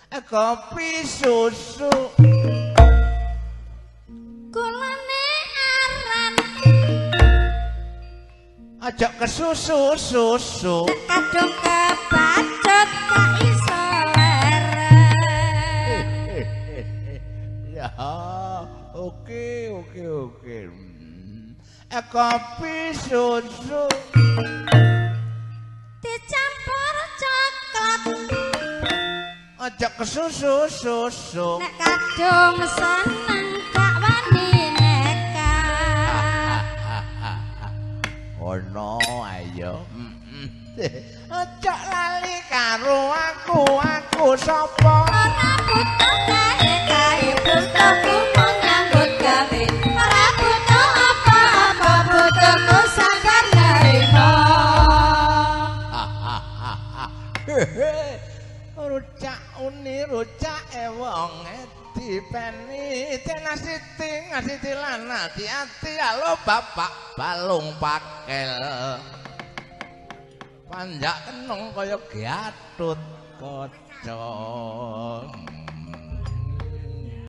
Kopi susu gulane aran aja kesusu susu kadung kebacut gak iso leren. Ya, oke oke oke. Kopi susu dicampur coklat aja kesusu susu nek kadung seneng gak wani nekat. Ono ayo. Aja lali karo aku, aku sapa? Ora butuh kae-kae, butuhku mung nyambut gawe. Ora butuh apa-apa, butuhku sabar nerima. Rujak uni rujake wong dipeni tenasiti ngasiti lan ati-ati alo bapak balung pakel panjak kenung kaya gatut kaca.